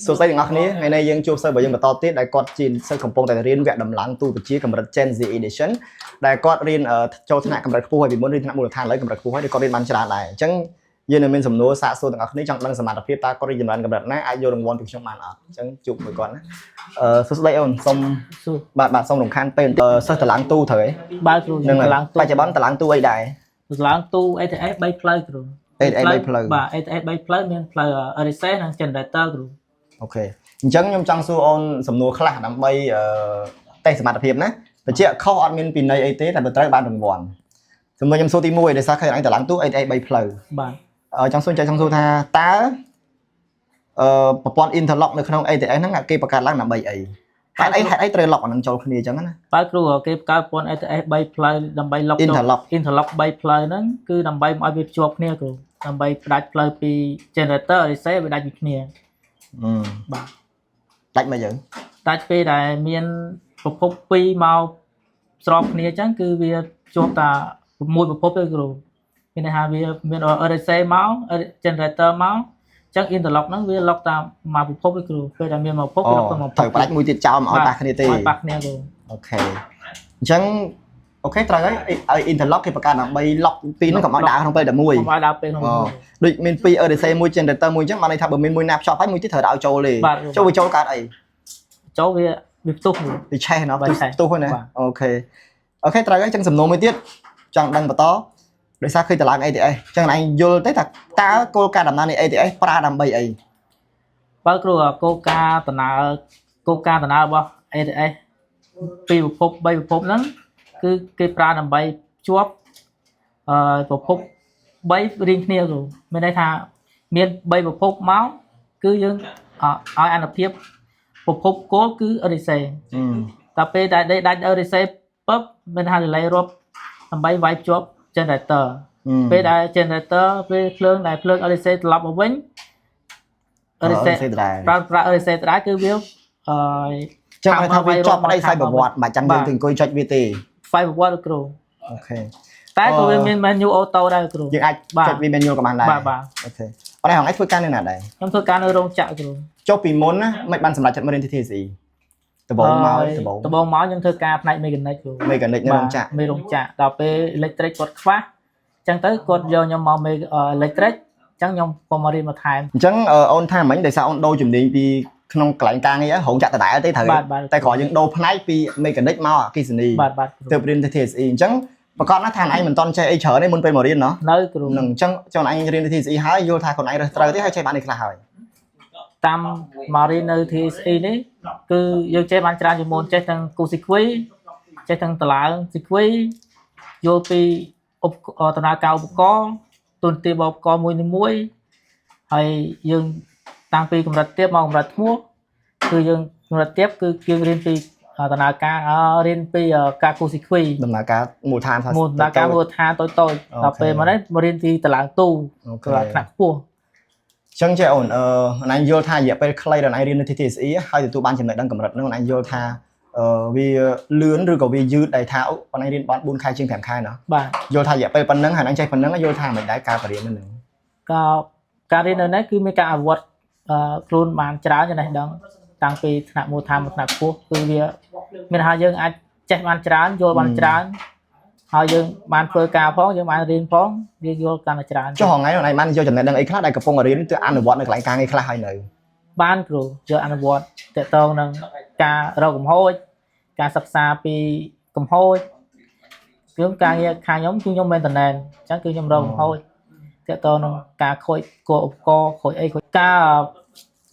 សួស្តីទាំងអស់គ្នា។ថ្ងៃនេះយើងជួបសិស្សរបស់យើងបន្តទៀតដែលគាត់ជាសិស្សកំពុងតែរៀនវគ្គដំឡើងទូវិជ្ជាកម្រិត Gen Z Edition ដែលគាត់រៀនចូលថ្នាក់កម្រិតខ្ពស់ហើយពីមុនរៀនថ្នាក់មូលដ្ឋានឥឡូវកម្រិតខ្ពស់ហើយគាត់រៀនបានច្រើនដែរអញ្ចឹងយើងនឹងមានសំណួរសាកសួរទាំងអស់គ្នាចង់ដឹងសមត្ថភាពតើគាត់រៀនចម្រើនកម្រិតណាអាចយករង្វាន់ពីខ្ញុំបានអត់អញ្ចឹងជួបមួយគាត់ណាសួស្តីអូនសូម សួរ បាទបាទសូមរំខានពេលបន្តិចសិស្សតឡើងទូត្រូវទេ បើគ្រូ ហ្នឹងហើយ តឡើងទូ បច្ចុប្បន្នតឡើងទូអីដែរ តឡើងទូ ATS 3ផ្លូវគ្រូ។ ATS 3ផ្លូវ។ បាទ ATS 3ផ្លូវមានផ្លូវ RC និង generator គ្រូ។ OK អញ្ចឹងខ្ញុំចង់សួរអូនសំណួរខ្លះដើម្បីតេស្តសមត្ថភាពណាបញ្ជាក់ខុសអត់មានពិន័យអីទេតែបើត្រូវបានរង្វាន់សំណួរខ្ញុំសួរទី1ដោយសារឃើញអញតឡើងទូ ATS 3ផ្លូវ បាទ។ ចង់សួរចង់សួរថាតើប្រព័ន្ធ interlock នៅក្នុង ATS ហ្នឹងគេបង្កើតឡើងដើម្បីអីហេតុអីហេតុអីត្រូវ lock អាហ្នឹងចូលគ្នាអញ្ចឹងណា? បើគ្រូគេបង្កើតព័ន្ធ ATS 3ផ្លូវដើម្បី lock ចូល Interlock interlock 3ផ្លូវហ្នឹងគឺដើម្បីមកឲ្យវាភ្ជាប់គ្នាគ្រូដើម្បីផ្ដាច់ផ្លូវពី generator RC វាដាច់ពីគ្នា អឺ បាទ។ ដាច់មកយើង ដាច់ពេលដែលមានប្រភព2មកស្របគ្នាអញ្ចឹងគឺវាភ្ជាប់តាមួយប្រភពទេគ្រូមានន័យថាវាមាន RC មក generator មកអញ្ចឹង interlock ហ្នឹងវា lock តាមមួយប្រភពទេគ្រូពេលដែលមានមួយប្រភព អូ វា lock ទៅមួយប្រភព ត្រូវផ្ដាច់មួយទៀតចោលមកឲ្យប៉ះគ្នាទេ ឲ្យប៉ះគ្នាគ្រូ។ OK អញ្ចឹង OK ត្រូវហើយឲ្យ interlock គេបង្កើតដើម្បី lock ពីរហ្នឹងកុំឲ្យដើរក្នុងពេលតែមួយ កុំឲ្យដើរពេលក្នុង អូ មួយ ដូចមាន2 EDC មួយ generator មួយអញ្ចឹងបានន័យថាបើមានមួយណាភ្ជាប់ហើយមួយទៀតត្រូវតែឲ្យចូលទេ បាទ។ ចូលវាចូលកើតអី ចូលវាវាផ្ទុះគ្រូ។ វាឆេះណោះ បាទ ផ្ទុះ ឆេះ ផ្ទុះហ្នឹងណា បាទ។ OK ត្រូវហើយអញ្ចឹងសំណួរមួយទៀតចង់ដឹងបន្តដោយសារឃើញតឡើង ATS អញ្ចឹងឯងយល់ទេថាតើគោលការណ៍ដំណើរនៃ ATS ប្រើដើម្បីអី? បើគ្រូគោលការណ៍ដំណើរគោលការណ៍ដំណើររបស់ ATS ពីរប្រភព3ប្រភពហ្នឹងគឺគេប្រើដើម្បីភ្ជាប់ប្រភព3រៀងគ្នាគ្រូមានន័យថាមាន3ប្រភពមកគឺយើងឲ្យអនុភាពប្រភពគោលគឺ RC តែពេលដែលដាច់ RC ពឹបមានថា relay រាប់ដើម្បីវាយភ្ជាប់ generator ពេលដែល generator ពេលភ្លើងដែលភ្លើង RC ត្រឡប់មកវិញ RC RC ដដែល ប្រើប្រើ RC ដដែលគឺវា ចឹងគេថាវាជាប់ប្តីស្វ័យប្រវត្តិមិនបាច់ចាំយើងទៅអង្គុយចុចវាទេ ស្វ័យប្រវត្តិគ្រូ។ OK តែក៏វាមាន menu auto ដែរគ្រូ។ យើងអាច បាទ ចុចវា menu ក៏បានដែរ បាទបាទ។ OK អត់ដែរហងៃធ្វើការនៅណាដែរ? ខ្ញុំធ្វើការនៅរោងចក្រគ្រូ។ ចុះពីមុនណាមិនបានសម្រេចចិត្តមករៀន TTSE ដំបូងមកដំបូង ដំបូងមកខ្ញុំធ្វើការផ្នែក mechanic គ្រូ។ Mechanic នៅរោងចក្រ មេរោងចក្រដល់ពេល electric គាត់ខ្វះអញ្ចឹងទៅគាត់យកខ្ញុំមកមេ electric អញ្ចឹងខ្ញុំក៏មករៀនបន្ថែម អញ្ចឹងអូនថាមិញដោយសារអូនដូរជំនាញពីក្នុងកន្លែងការងាររោងចក្រដដែលទេត្រូវ បាទបាទ។ តែគ្រាន់យើងដូរផ្នែកពី mechanic មកអគ្គិសនី បាទបាទគ្រូ ទើបរៀន TTSE អញ្ចឹងប្រកាសណាស់ថាឯងមិនតន់ចេះអីច្រើនទេមុនពេលមករៀនណោះ នៅគ្រូ នឹងអញ្ចឹងចង់ឯងរៀន TTSE ហើយយល់ថាខ្លួនឯងរើសត្រូវទេហើយចេះបាននេះខ្លះហើយ? តាមមករៀននៅ TSE នេះគឺយើងចេះបានច្រើនជាងមុនចេះទាំងគូស៊ីគ្វីចេះទាំងតឡើងស៊ីគ្វីយល់ពីឧបករណ៍ដំណើរការឧបករណ៍ទូនទីរបស់ឧបករណ៍មួយនីមួយហើយយើងតាំងពីកម្រិតទាបមកកម្រិតខ្ពស់គឺយើងកម្រិតទាបគឺយើងរៀនពីដំណើរការរៀនពីការគូស៊ីគ្វី ដំណើរការមូលដ្ឋានថា មូលដំណើរការមូលដ្ឋានតូចតូចដល់ពេលមកនេះមករៀនពីតឡើងទូ OK គឺថ្នាក់ខ្ពស់ ចឹងចេះអូនអឺឯងយល់ថារយៈពេលខ្លីដែលឯងរៀននៅ TTSE ហើយទទួលបានចំណេះដឹងកម្រិតហ្នឹងឯងយល់ថាវាលឿនឬក៏វាយឺតដែលថាអូអូនឯងរៀនបាន4ខែជាង5ខែណោះ បាទ។ យល់ថារយៈពេលប៉ុណ្ណឹងហើយឯងចេះប៉ុណ្ណឹងយល់ថាមិនដែរការបរៀនហ្នឹង? ក៏ការរៀននៅនេះគឺមានការអនុវត្តខ្លួនបានច្រើនចំណេះដឹងតាំងពីថ្នាក់មូលដ្ឋានមកថ្នាក់ខ្ពស់គឺវាមានថាយើងអាចចេះបានច្រើនយល់បានច្រើនហើយយើងបានធ្វើការផងយើងបានរៀនផងយើងយល់កាន់តែច្រើន ចុះថ្ងៃអូនឯងបានយកចំណេះដឹងអីខ្លះដែលកំពុងរៀនទៅអនុវត្តនៅកន្លែងការងារខ្លះហើយនៅ? បានគ្រូយកអនុវត្តតកតងនឹងការរកកំហូចការសិក្សាពីកំហូចគឺការងារខាងខ្ញុំគឺខ្ញុំ maintenance អញ្ចឹងគឺខ្ញុំរកកំហូចតកតងនឹងការខូចគោឧបករណ៍ខូចអីខូចការ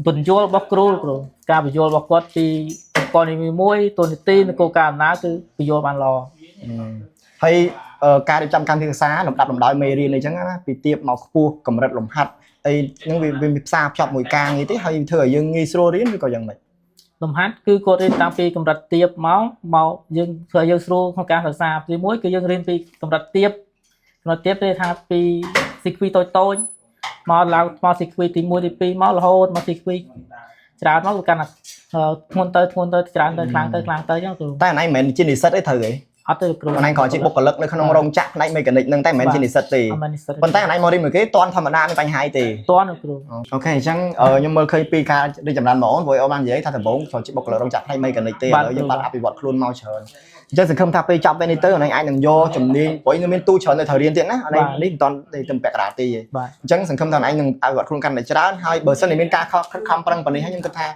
ពន្យល់របស់គ្រូគ្រូការពន្យល់របស់គាត់ពីឧបករណ៍នីមួយៗតួនាទីនិងគោលការណ៍ដំណើរគឺពន្យល់បានល្អ ហើយការរៀបចំកម្មវិធីសិក្សាលំដាប់លំដោយមេរៀនអីចឹងណាពីទៀបមកខ្ពស់កម្រិតលំហាត់អីហ្នឹងវាវាមានផ្សារភ្ជាប់មួយការងារទេហើយធ្វើឲ្យយើងងាយស្រួលរៀនឬក៏យ៉ាងម៉េច? លំហាត់គឺគាត់រៀនតាំងពីកម្រិតទាបមកមកយើងធ្វើឲ្យយើងស្រួលក្នុងការសិក្សាទីមួយគឺយើងរៀនពីកម្រិតទាបកម្រិតទាបគេថាពី circuit តូចតូចមកឡើងមក circuit ទី1ទី2មករហូតមក circuit ច្រើនមកវាកាន់តែធ្ងន់ទៅធ្ងន់ទៅច្រើនទៅខ្លាំងទៅខ្លាំងទៅអញ្ចឹងគ្រូ។ តែអនឯងមិនមែនជានិស្សិតទេត្រូវទេ? អត់ទេគ្រូ។ អូនឯងគ្រាន់ជាបុគ្គលិកនៅក្នុងរោងចក្រផ្នែក mechanic ហ្នឹងតែមិនមែនជានិស្សិតទេ អត់មែននិស្សិត។ ប៉ុន្តែអូនឯងមករៀនមួយគេតន់ធម្មតាមានបញ្ហាអីទេ? តន់គ្រូ។ OK អញ្ចឹងខ្ញុំមើលឃើញពីការរីកចម្រើនមកអូនព្រោះអូនបាននិយាយថាដំបូងគ្រាន់ជាបុគ្គលិករោងចក្រផ្នែក mechanic ទេឥឡូវយើងបានអភិវឌ្ឍខ្លួនមកច្រើនអញ្ចឹងសង្ឃឹមថាពេលចប់វគ្គនេះទៅអូនឯងអាចនឹងយកជំនាញព្រោះនៅមានទូច្រើននៅត្រូវរៀនទៀតណាអូនឯងនេះមិនទាន់ទៅពាក់កណ្ដាលទេ។ បាទ។ អញ្ចឹងសង្ឃឹមថាអូនឯងនឹងអភិវឌ្ឍខ្លួនកាន់តែច្រើនហើយបើសិនជាមានការខំខំប្រឹងប៉ុណ្នេះហើយខ្ញុំគិតថា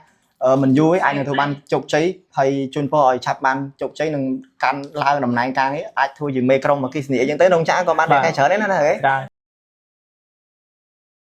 មិនយូរទេអាចនឹងធ្វើបានជោគជ័យហើយជូនពរឲ្យឆាប់បានជោគជ័យនឹងកាន់ឡើងតំណែងការងារអាចធ្វើជាមេក្រុមអគ្គិសនីអីចឹងទៅរោងចក្រក៏បានតែច្រើនដែរណាហ៎។ ដែរ។